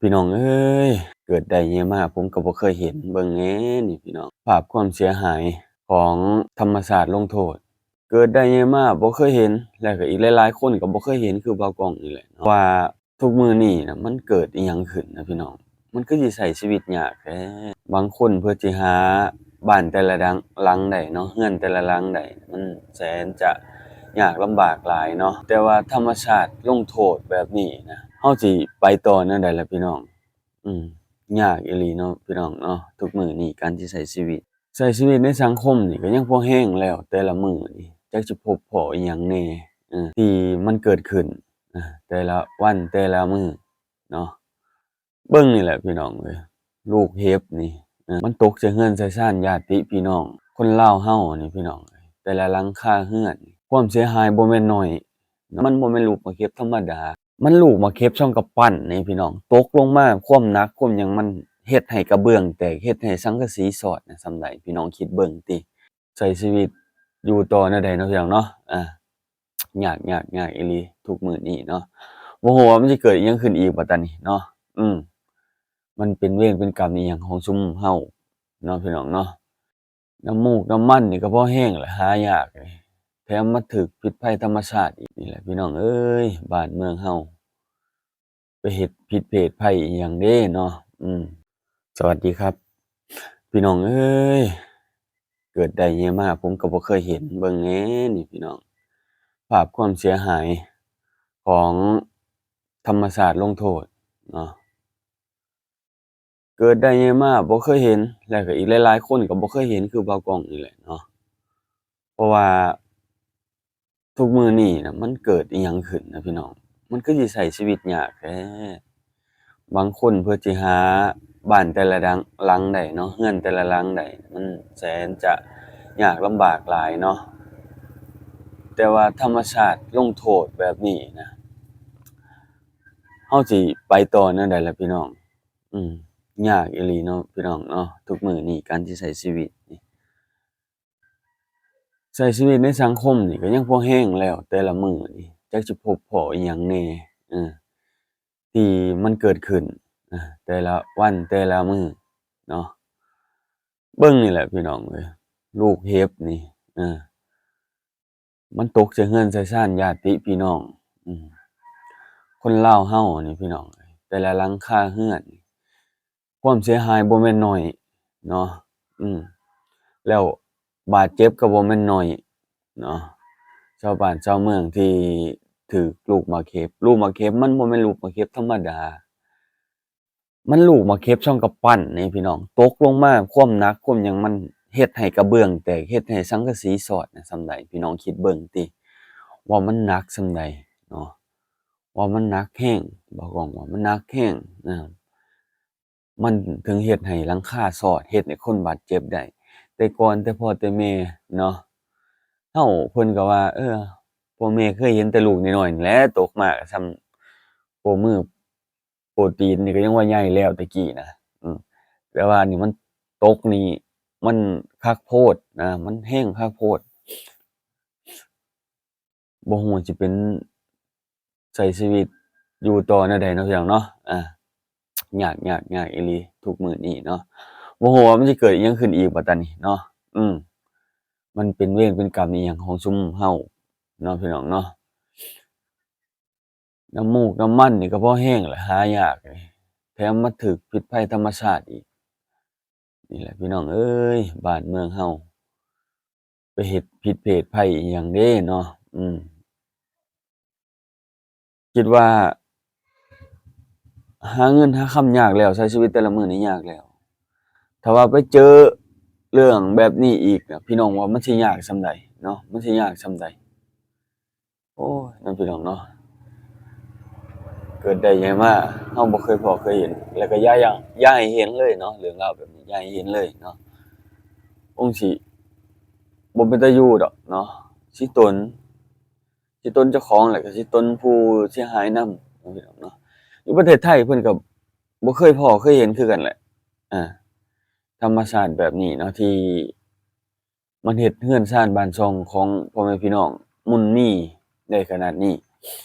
ພີ່ນ້ອງເອີຍ ເກີດໄດ້ໃຫຍ່ມາ ຜົມກໍບໍ່ເຄີຍເຫັນ ເບິ່ງແດ່ນີ້ພີ່ນ້ອງ ພາບຄວາມເສຍຫາຍຂອງທຳມະຊາດລົງໂທດ ເກີດໄດ້ໃຫຍ່ມາບໍ່ເຄີຍເຫັນ ແລະກໍອີກຫຼາຍໆຄົນກໍບໍ່ເຄີຍເຫັນຄືບ່າວກ້ອງນີ້ແຫຼະເນາະ ວ່າທຸກມື້ນີ້ນະ ມັນເກີດອີ່ຫຍັງຂຶ້ນນະພີ່ນ້ອງ ມັນຄືຊິໃຊ້ຊີວິດຍາກແທ້ ບາງຄົນເພື່ອຊິຫາບ້ານແຕ່ລະຫຼັງ ຫຼັງໄດ້ເນາະ ເຮືອນແຕ່ລະຫຼັງໄດ້ ມັນແສນຈະຍາກລຳບາກຫຼາຍເນາະ ແຕ່ວ່າທຳມະຊາດລົງໂທດແບບນີ້ນະ ເຮົາຊິໄປຕໍ່ແນວໃດລະພີ່ນ້ອງ? ອືມ ຍາກອີ່ຫຼີເນາະພີ່ນ້ອງເນາະ ທຸກມື້ນີ້ການທີ່ໃຊ້ຊີວິດ ໃຊ້ຊີວິດໃນສັງຄົມນີ້ກໍຍັງພໍແຮງແລ້ວ ແຕ່ລະມື້ນີ້ຈັກຊິພົບພໍ້ອີ່ຫຍັງແດ່ ເອີ ທີ່ມັນເກີດຂຶ້ນ ເອີ ແຕ່ລະວັນແຕ່ລະມື້ເນາະ ເບິ່ງນີ້ແຫຼະພີ່ນ້ອງເອີຍ ລູກເຫັບນີ້ ເອີ ມັນຕົກໃສ່ເຮືອນໃສ່ຊານຍາດຕິພີ່ນ້ອງ ຄົນລາວເຮົານີ້ພີ່ນ້ອງເອີຍ ແຕ່ລະຫຼັງຄາເຮືອນ ຄວາມເສຍຫາຍບໍ່ແມ່ນໜ້ອຍ ມັນບໍ່ແມ່ນລູກໝາກເຫັບທຳມະດາ ມັນລູກໝາກເຫັບຊ່ອງກຳປັ່ນນີ້ພີ່ນ້ອງ ຕົກລົງມາ ຄວາມໜັກຄວາມຫຍັງ ມັນເຮັດໃຫ້ກະເບື້ອງແຕກ ເຮັດໃຫ້ສັງກະສີຊອດນະ ສ່ຳໃດ ພີ່ນ້ອງຄິດເບິ່ງຕິ ໃຊ້ຊີວິດຢູ່ຕໍ່ແນວໃດເນາະພີ່ນ້ອງເນາະ ອາ ຍາກ ຍາກ ຍາກອີ່ຫຼີທຸກມື້ນີ້ເນາະ ບໍ່ຮູ້ວ່າມັນຊິເກີດອີ່ຫຍັງຂຶ້ນອີກບັດຕານີ້ເນາະ ອືມ ມັນເປັນເວນເປັນກຳອີ່ຫຍັງຂອງຊຸມເຮົາເນາະ ພີ່ນ້ອງເນາະ ນ້ຳມູກນ້ຳມັນນີ້ກໍພໍແຮງແຫຼະ ຫາຍາກ ແຖມມາຖືກພິດໄພທຳມະຊາດອີກ ນີ້ແຫຼະພີ່ນ້ອງເອີຍ ບ້ານເມືອງເຮົາ ໄປເຮັດພິດເພດໄພອີ່ຫຍັງເດ້ເນາະ ອືມ ສະຫວັດດີຄັບ ພີ່ນ້ອງເອີຍ ເກີດໄດ້ໃຫຍ່ມາ ຜົມກໍບໍ່ເຄີຍເຫັນ ເບິ່ງແດ່ນີ້ພີ່ນ້ອງ ພາບຄວາມເສຍຫາຍຂອງທຳມະຊາດລົງໂທດເນາະ ເກີດໄດ້ໃຫຍ່ມາບໍ່ເຄີຍເຫັນ ແລະກໍອີກຫຼາຍໆຄົນກໍບໍ່ເຄີຍເຫັນຄືບ່າວກ້ອງນີ້ແຫຼະເນາະ ເພາະວ່າທຸກມື້ນີ້ນະ ມັນເກີດອີ່ຫຍັງຂຶ້ນນະພີ່ນ້ອງ ມັນຄືຊິໃຊ້ຊີວິດຍາກແທ້ ບາງຄົນເພື່ອຊິຫາບ້ານແຕ່ລະຫຼັງ ຫຼັງໄດ້ເນາະ ເຮືອນແຕ່ລະຫຼັງໄດ້ ມັນແສນຈະຍາກລຳບາກຫຼາຍເນາະ ແຕ່ວ່າທຳມະຊາດລົງໂທດແບບນີ້ນະ ເຮົາຊິໄປຕໍ່ແນວໃດລະພີ່ນ້ອງ? ອືມ ຍາກອີ່ຫຼີເນາະພີ່ນ້ອງເນາະ ທຸກມື້ນີ້ການທີ່ໃຊ້ຊີວິດນີ້ ໃຊ້ຊີວິດໃນສັງຄົມນີ້ກໍຍັງພໍແຮງແລ້ວ ແຕ່ລະມື້ນີ້ຈັກຊິພົບພໍ້ອີ່ຫຍັງແດ່ ເອີ ທີ່ມັນເກີດຂຶ້ນ ເອີ ແຕ່ລະວັນແຕ່ລະມື້ເນາະ ເບິ່ງນີ້ແຫຼະພີ່ນ້ອງເອີຍ ລູກເຫັບນີ້ ເອີ ມັນຕົກໃສ່ເຮືອນໃສ່ຊານຍາດຕິພີ່ນ້ອງ ອືມ ຄົນລາວເຮົານີ້ພີ່ນ້ອງ ແຕ່ລະຫຼັງຄາເຮືອນ ຄວາມເສຍຫາຍບໍ່ແມ່ນໜ້ອຍເນາະ ອືມ ແລ້ວບາດເຈັບກໍບໍ່ແມ່ນໜ້ອຍເນາະ ຊາວບ້ານຊາວເມືອງທີ່ຖືກລູກໝາກເຫັບ ລູກໝາກເຫັບມັນບໍ່ແມ່ນລູກໝາກເຫັບທຳມະດາ ມັນລູກໝາກເຫັບຊ່ອງກຳປັ່ນນີ້ພີ່ນ້ອງ ຕົກລົງມາ ຄວາມໜັກຄວາມຫຍັງ ມັນເຮັດໃຫ້ກະເບື້ອງແຕກ ເຮັດໃຫ້ສັງກະສີຊອດນະ ສ່ຳໃດ ພີ່ນ້ອງຄິດເບິ່ງຕິ ວ່າມັນໜັກສ່ຳໃດເນາະ ວ່າມັນໜັກແຮງ ບ່າວກ້ອງວ່າມັນໜັກແຮງນະ ມັນເຖິງເຮັດໃຫ້ຫຼັງຄາຊອດ ເຮັດໃຫ້ຄົນບາດເຈັບໄດ້ ແຕ່ກ່ອນແຕ່ພໍ່ແຕ່ແມ່ເນາະ ເຮົາ ເພິ່ນກໍວ່າ ເອີ ພໍ່ແມ່ເຄີຍເຫັນແຕ່ລູກນ້ອຍໆນີ້ແຫຼະ ຕົກມາກໍສ່ຳໂປ້ມື ໂປ້ຕີນນີ້ກໍຍັງວ່າໃຫຍ່ແລ້ວແຕ່ກີ້ນະ ອືມ ແຕ່ວ່າອັນນີ້ມັນຕົກນີ້ ມັນຄັກໂພດນະ ມັນແຮງຄັກໂພດ ບໍ່ຮູ້ຊິເປັນ ໃຊ້ຊີວິດຢູ່ຕໍ່ແນວໃດເນາະ ພີ່ນ້ອງເນາະ ອາ ຍາກ ຍາກ ຍາກອີ່ຫຼີທຸກມື້ນີ້ເນາະ ບໍ່ຮູ້ວ່າມັນຊິເກີດອີ່ຫຍັງຂຶ້ນອີກບັດຕານີ້ເນາະ ອືມ ມັນເປັນເວນເປັນກຳອີ່ຫຍັງຂອງຊຸມເຮົາເນາະ ພີ່ນ້ອງເນາະ ນ້ຳມູກນ້ຳມັນນີ້ກໍພໍແຮງແຫຼະ ຫາຍາກ ແຖມມາຖືກພິດໄພທຳມະຊາດອີກ ນີ້ແຫຼະພີ່ນ້ອງເອີຍ ບ້ານເມືອງເຮົາ ໄປເຮັດພິດເພດໄພອີ່ຫຍັງເດ້ເນາະ ອືມ ຄິດວ່າຫາເງິນຫາຄຳຍາກແລ້ວ ໃຊ້ຊີວິດແຕ່ລະມື້ນີ້ຍາກແລ້ວ ຖ້າວ່າໄປເຈີເລື່ອງແບບນີ້ອີກນະ ພີ່ນ້ອງວ່າມັນຊິຍາກສ່ຳໃດເນາະ ມັນຊິຍາກສ່ຳໃດ? ໂອ້ຍ ເນາະ ພີ່ນ້ອງເນາະ ເກີດໄດ້ໃຫຍ່ມາ ເຮົາບໍ່ເຄີຍພໍ້ເຄີຍເຫັນ ແລ້ວກໍຢ່າ ຢ່າ ຢ່າໃຫ້ເຫັນເລີຍເນາະ ເລື່ອງລາວແບບນີ້ຢ່າໃຫ້ເຫັນເລີຍເນາະ ຄົງຊິບໍ່ເປັນຕາຢູ່ດອກເນາະ ຊິຕົນ ຊິຕົນເຈົ້າຂອງ ແລ້ວກໍຊິຕົນຜູ້ເສຍຫາຍນຳເນາະ ພີ່ນ້ອງເນາະ ຢູ່ປະເທດໄທເພິ່ນກໍບໍ່ເຄີຍພໍ້ເຄີຍເຫັນຄືກັນແຫຼະ ອາ ທຳມະຊາດແບບນີ້ເນາະ ທີ່ ມັນເຮັດເຮືອນຊານບ້ານຊ່ອງຂອງພໍ່ແມ່ພີ່ນ້ອງມຸ່ນມີໄດ້ຂະໜາດນີ້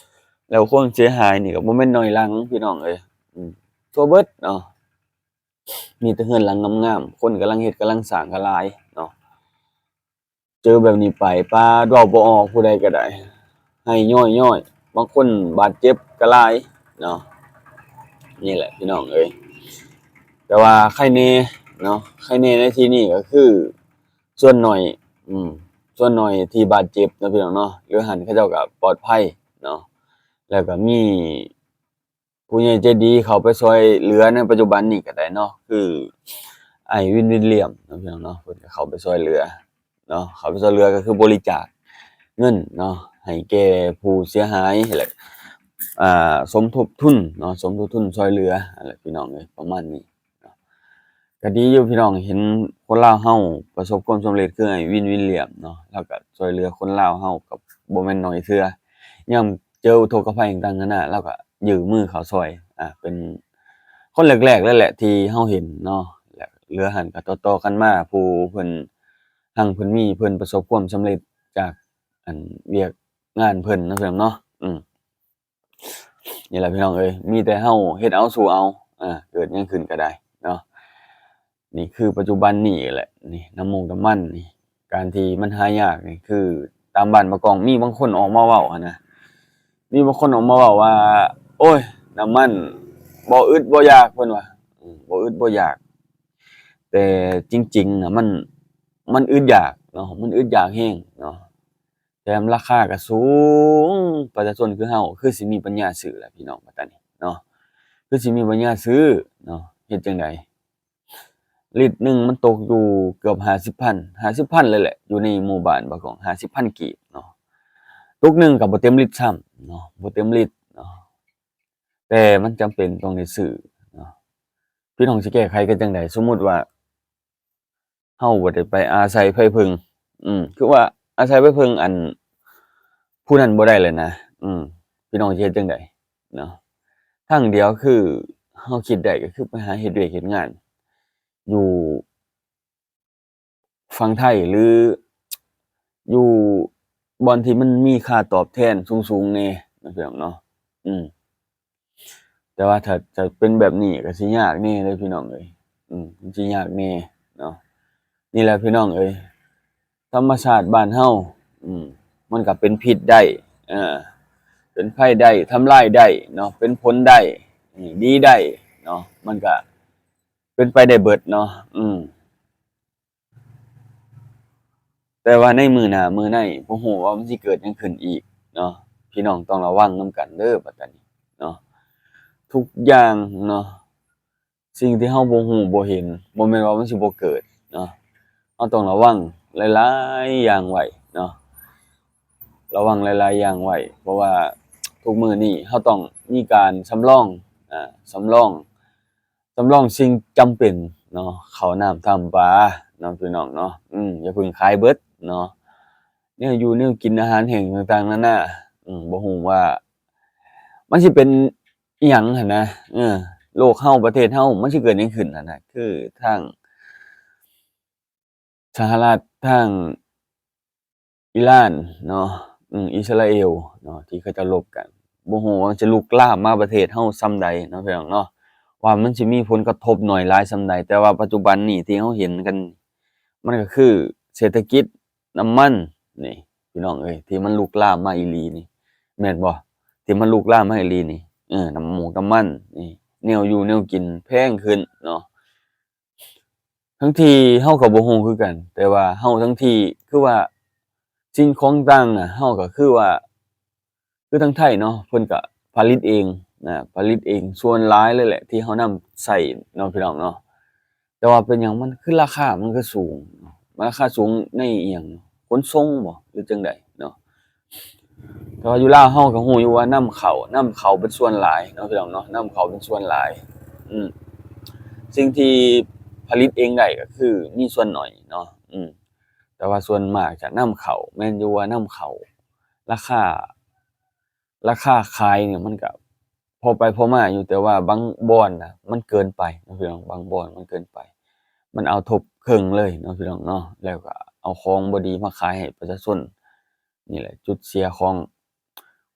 ແລ້ວຄວາມເສຍຫາຍນີ້ກໍບໍ່ແມ່ນໜ້ອຍຫຼັງພີ່ນ້ອງເອີຍ ອືມ ທົ່ວເບິດເນາະ ມີແຕ່ເຮືອນຫຼັງງາມໆ ຄົນກຳລັງເຮັດກຳລັງສ້າງກໍຫຼາຍເນາະ. ເຈີແບບນີ້ໄປ ປາດ ເວົ້າບໍ່ອອກ ຜູ້ໃດກໍໄດ້ ໄຫ້ຍ້ອຍໆ ບາງຄົນບາດເຈັບກໍຫຼາຍເນາະ. ນີ້ແຫຼະພີ່ນ້ອງເອີຍ ແຕ່ວ່າໄຄແນ່ເນາະ ໄຄແນ່ໃນທີ່ນີ້ກໍຄືສ່ວນໜ້ອຍ ອືມ ສ່ວນໜ້ອຍທີ່ບາດເຈັບເນາະ ພີ່ນ້ອງເນາະ ຫຼືຫັ້ນເຂົາເຈົ້າກໍປອດໄພເນາະ ແລ້ວກໍມີ ຜູ້ໃຫຍ່ໃຈດີເຂົ້າໄປຊ່ອຍເຫຼືອໃນປັດຈຸບັນນີ້ກໍໄດ້ເນາະ ຄືອ້າຍວິນ ວິນລຽມເນາະ ພີ່ນ້ອງເນາະ ເພິ່ນກໍເຂົ້າໄປຊ່ອຍເຫຼືອເນາະ ເຂົ້າໄປຊ່ອຍເຫຼືອກໍຄືບໍລິຈາກເງິນເນາະ ໃຫ້ແກ່ຜູ້ເສຍຫາຍ ແລະ ອ່າ ສົມທົບທຶນເນາະ ສົມທົບທຶນຊ່ອຍເຫຼືອ ຫັ້ນແຫຼະ ພີ່ນ້ອງເອີຍ ປະມານນີ້ເນາະ. ກໍດີຢູ່ພີ່ນ້ອງ ເຫັນຄົນລາວເຮົາປະສົບຄວາມສຳເລັດ ຄືອ້າຍວິນ ວິນລຽມເນາະ ລາວກໍຊ່ວຍເຫຼືອຄົນລາວເຮົາກໍບໍ່ແມ່ນໜ້ອຍເທື່ອ ຍາມເຈີອຸທົກກະໄພຕ່າງໆນານາ ລາວກໍຍື່ນມືເຂົ້າຊ່ອຍ ອ່າ ເປັນຄົນແລກໆເລີຍແຫຼະທີ່ເຮົາເຫັນເນາະ ແລະ ເຫຼືອຫັ້ນກໍຕໍ່ໆກັນມາ ຜູ້ເພິ່ນຮັ່ງເພິ່ນມີ ເພິ່ນປະສົບຄວາມສຳເລັດຈາກ ອັນ ວຽກງານເພິ່ນເນາະ ພີ່ນ້ອງເນາະ ອືມ. ນີ້ແຫຼະພີ່ນ້ອງເອີຍ ມີແຕ່ເຮົາເຮັດເອົາສູ້ເອົາ ເກີດຫຍັງຂຶ້ນກໍໄດ້ເນາະ. ນີ້ຄືປັດຈຸບັນນີ້ແຫຼະ ນີ້ນ້ຳມູກນ້ຳມັນນີ້ ການທີ່ມັນຫາຍາກນີ້ ຄືຕາມບ້ານບາກອງ ມີບາງຄົນອອກມາເວົ້າຫັ້ນນະ ມີບາງຄົນອອກມາເວົ້າວ່າ ໂອ້ຍ ນ້ຳມັນບໍ່ອຶດບໍ່ຢາກ ເພິ່ນວ່າ ອືມ ບໍ່ອຶດບໍ່ຢາກ ແຕ່ຈິງໆນະ ມັນ ມັນອຶດຢາກເນາະ ມັນອຶດຢາກແຮງເນາະ. ແຖມລາຄາກໍສູງ ປະຊາຊົນຄືເຮົາ ຄືຊິມີປັນຍາຊື້ລະພີ່ນ້ອງ ບັດຕານີ້ເນາະ ຄືຊິມີປັນຍາຊື້ເນາະ. ເຮັດຈັ່ງໃດ? ລິດໜຶ່ງມັນຕົກຢູ່ເກືອບຫ້າສິບພັນ ຫ້າສິບພັນເລີຍແຫຼະ ຢູ່ໃນໝູ່ບ້ານບາກອງ ຫ້າສິບພັນກີບເນາະ. ຕຸກໜຶ່ງກໍບໍ່ເຕັມລິດຊ້ຳເນາະ ບໍ່ເຕັມລິດເນາະ ແຕ່ມັນຈຳເປັນຕ້ອງໄດ້ຊື້ເນາະ. ພີ່ນ້ອງຊິແກ້ໄຂກັນຈັ່ງໃດ? ສົມມຸດວ່າ ເຮົາບໍ່ໄດ້ໄປອາໄສໃຜເພິ່ງ ອືມ ຄືວ່າອາໄສໃຜເພິ່ງ ອັນ ຜູ້ນັ້ນບໍ່ໄດ້ແລ້ວນະ ອືມ ພີ່ນ້ອງຊິເຮັດຈັ່ງໃດເນາະ? ທາງດຽວຄືເຮົາຄິດໄດ້ກໍຄືໄປຫາເຮັດວຽກເຮັດງານຢູ່ຝັ່ງໄທ ຫຼື ຢູ່ບ່ອນທີ່ມັນມີຄ່າຕອບແທນສູງໆແດ່ເນາະ ພີ່ນ້ອງເນາະ ອືມ. ແຕ່ວ່າຖ້າຈະເປັນແບບນີ້ກໍຊິຍາກແດ່ເດີພີ່ນ້ອງເອີຍ ອືມ ມັນຊິຍາກແດ່ເນາະ. ນີ້ແຫຼະພີ່ນ້ອງເອີຍ ທຳມະຊາດບ້ານເຮົາ ອືມ ມັນກໍເປັນພິດໄດ້ ເອີ ເປັນໄພໄດ້ ທຳລາຍໄດ້ເນາະ ເປັນຜົນໄດ້ ອືມ ດີໄດ້ເນາະ ມັນກໍເປັນໄປໄດ້ເບິດເນາະ ອືມ. ແຕ່ວ່າໃນມື້ໜ້າມື້ໃນ ບໍ່ຮູ້ວ່າມັນຊິເກີດຫຍັງຂຶ້ນອີກເນາະ ພີ່ນ້ອງຕ້ອງລະວັງນຳກັນເດີ ບັດຕານີ້ເນາະ. ທຸກຢ່າງເນາະ ສິ່ງທີ່ເຮົາບໍ່ຮູ້ບໍ່ເຫັນ ບໍ່ແມ່ນວ່າມັນຊິບໍ່ເກີດເນາະ ເຮົາຕ້ອງລະວັງຫຼາຍໆຢ່າງໄວ້ເນາະ ລະວັງຫຼາຍໆຢ່າງໄວ້ ເພາະວ່າທຸກມື້ນີ້ເຮົາຕ້ອງມີການສຳລອງ ອາ ສຳລອງ ສຳລອງສິ່ງຈຳເປັນເນາະ ເຂົ້ານ້ຳນ້ຳປາເນາະ ພີ່ນ້ອງເນາະ ອືມ ຢ່າເພິ່ງຂາຍເບິດເນາະ ແນວຢູ່ແນວກິນ ອາຫານແຫ້ງຕ່າງໆນານາ ອືມ ບໍ່ຮູ້ວ່າມັນຊິເປັນອີ່ຫຍັງຫັ້ນນະ ເອີ ໂລກເຮົາ ປະເທດເຮົາ ມັນຊິເກີດຫຍັງຂຶ້ນຫັ້ນນະ ຄືທາງ ສະຫະລັດ ທາງອີຣານເນາະ ອືມ ອິດສະຣາເອວເນາະ ທີ່ເຂົາເຈົ້າລົບກັນ ບໍ່ຮູ້ວ່າມັນຈະລຸກລາມມາປະເທດເຮົາສ່ຳໃດເນາະ ພີ່ນ້ອງເນາະ ວ່າມັນຊິມີຜົນກະທົບໜ້ອຍຫຼາຍສ່ຳໃດ ແຕ່ວ່າປັດຈຸບັນນີ້ທີ່ເຮົາເຫັນກັນ ມັນກໍຄືເສດຖະກິດ ນ້ຳມັນນີ້ ພີ່ນ້ອງເອີຍ ທີ່ມັນລຸກລາມມາອີ່ຫຼີນີ້ ແມ່ນບໍ່? ທີ່ມັນລຸກລາມມາອີ່ຫຼີນີ້ ເອີ ນ້ຳໝູກນ້ຳມັນນີ້ ແນວຢູ່ແນວກິນແພງຂຶ້ນເນາະ. ທັງທີ່ເຮົາກໍບໍ່ຮູ້ຄືກັນ ແຕ່ວ່າເຮົາ ທັງທີ່ຄືວ່າສິ່ງຂອງຕ່າງນະ ເຮົາກໍຄືວ່າ ຄືທາງໄທເນາະ ເພິ່ນກໍຜະລິດເອງນະ ຜະລິດເອງສ່ວນຫຼາຍເລີຍແຫຼະ ທີ່ເຮົານຳໃຊ້ເນາະ ພີ່ນ້ອງເນາະ. ແຕ່ວ່າເປັນຫຍັງມັນຄື ລາຄາມັນຄືສູງເນາະ ລາຄາສູງໃນອີ່ຫຍັງ ຂົນສົ່ງບໍ ຫຼືຈັ່ງໃດເນາະ? ແຕ່ວ່າຢູ່ລາວເຮົາກໍຮູ້ຢູ່ວ່ານຳເຂົ້າ ນຳເຂົ້າເປັນສ່ວນຫຼາຍເນາະ ພີ່ນ້ອງເນາະ ນຳເຂົ້າເປັນສ່ວນຫຼາຍ ອືມ ສິ່ງທີ່ຜະລິດເອງໄດ້ກໍຄືມີສ່ວນໜ້ອຍເນາະ ອືມ ແຕ່ວ່າສ່ວນມາກຈະນຳເຂົ້າ ແມ່ນຢູ່ວ່ານຳເຂົ້າ ລາຄາ ລາຄາຂາຍນີ້ມັນກໍພໍໄປພໍມາຢູ່ ແຕ່ວ່າບາງບ່ອນນະມັນເກີນໄປເນາະ ພີ່ນ້ອງ ບາງບ່ອນມັນເກີນໄປ ມັນເອົາທົບເຄິ່ງເລີຍເນາະ ພີ່ນ້ອງເນາະ ແລ້ວກໍເອົາຂອງບໍ່ດີມາຂາຍໃຫ້ປະຊາຊົນ. ນີ້ແຫຼະຈຸດເສຍຂອງ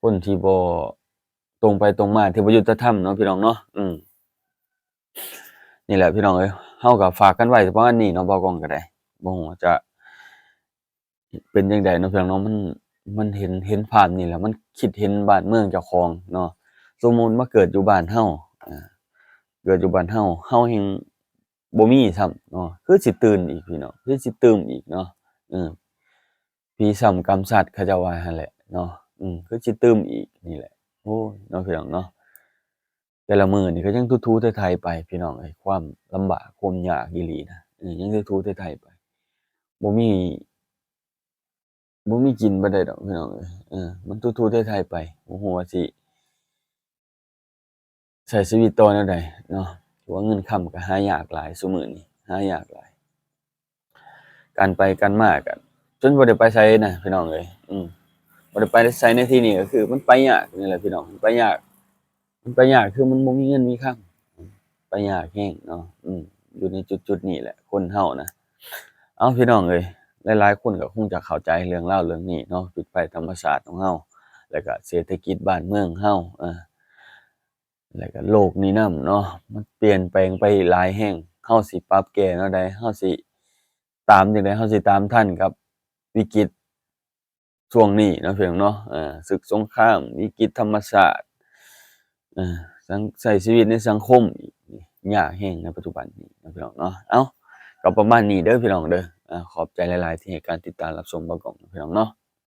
ຄົນທີ່ບໍ່ຕົງໄປຕົງມາ ທີ່ບໍ່ຍຸດຕິທຳເນາະ ພີ່ນ້ອງເນາະ ອືມ. ນີ້ແຫຼະພີ່ນ້ອງເອີຍ ເຮົາກໍຝາກກັນໄວ້ປະມານນີ້ເນາະ ບ່າວກ້ອງກໍໄດ້ ບໍ່ຮູ້ວ່າຈະເປັນຈັ່ງໃດເນາະພີ່ນ້ອງເນາະ ມັນ ມັນເຫັນ ເຫັນພາບນີ້ແລ້ວ ມັນຄິດເຫັນບ້ານເມືອງເຈົ້າຂອງເນາະ ສົມມຸດມາເກີດຢູ່ບ້ານເຮົາ ເກີດຢູ່ບ້ານເຮົາ ເຮົາແຮ່ງບໍ່ມີຊ້ຳເນາະ ຄືຊິຕື່ມອີກພີ່ນ້ອງ ຄືຊິຕື່ມອີກເນາະ ເອີ ຜີຊ້ຳກຳຊັດ ເຂົາເຈົ້າວ່າຫັ້ນແຫຼະເນາະ ຄືຊິຕື່ມອີກນີ້ແຫຼະ ໂອ້ຍ ເນາະພີ່ນ້ອງເນາະ ແຕ່ລະມື້ນີ້ກໍຍັງຖູໆໄຖໆໄປພີ່ນ້ອງເອີຍ ຄວາມລຳບາກຄວາມຍາກອີ່ຫຼີນະ ເອີ ຍັງຖູໆໄຖໆໄປ ບໍ່ມີ ບໍ່ມີກິນປານໃດດອກພີ່ນ້ອງເອີຍ ເອີ ມັນຖູໆໄຖໆໄປ ບໍ່ຮູ້ວ່າຊິ ໃຊ້ຊີວິດຕໍ່ແນວໃດເນາະ ຖືວ່າເງິນຄຳກໍຫາຍາກຫຼາຍ ຊຸມື້ນີ້ຫາຍາກຫຼາຍ ການໄປການມາກໍຈົນບໍ່ໄດ້ໄປໃສນະພີ່ນ້ອງເອີຍ ອືມ ບໍ່ໄດ້ໄປໃສໃນທີ່ນີ້ກໍຄືມັນໄປຍາກນີ້ແຫຼະພີ່ນ້ອງ ໄປຍາກ ມັນໄປຍາກຄືມັນບໍ່ມີເງິນມີຄຳ ໄປຍາກແຮງເນາະ ອືມ ຢູ່ໃນຈຸດໆນີ້ແຫຼະຄົນເຮົານະ ເອົ້າ ພີ່ນ້ອງເອີຍ ຫຼາຍໆຄົນກໍຄົງຈະເຂົ້າໃຈເລື່ອງລາວເລື່ອງນີ້ເນາະ ພິດໄພທຳມະຊາດຂອງເຮົາ ແລ້ວກໍເສດຖະກິດບ້ານເມືອງເຮົາ ເອີ ແລ້ວກໍໂລກນີ້ນຳເນາະ ມັນປ່ຽນແປງໄປຫຼາຍແຮງ ເຮົາຊິປັບແກ້ແນວໃດ ເຮົາຊິຕາມຈັ່ງໃດ ເຮົາຊິຕາມທັນກັບວິກິດຊ່ວງນີ້ເນາະ ພີ່ນ້ອງເນາະ ເອີ ເຊິ່ງສົງຄາມ ວິກິດທຳມະຊາດ ເອີ ສັງ ໃຊ້ຊີວິດໃນສັງຄົມ ຍາກແຮງໃນປັດຈຸບັນນີ້ເນາະ ພີ່ນ້ອງເນາະ ເອົ້າ ກໍປະມານນີ້ເດີພີ່ນ້ອງເດີ ອາ ຂອບໃຈຫຼາຍໆທີ່ໃຫ້ການຕິດຕາມຮັບຊົມບ່າວກ້ອງເນາະ ພີ່ນ້ອງເນາະ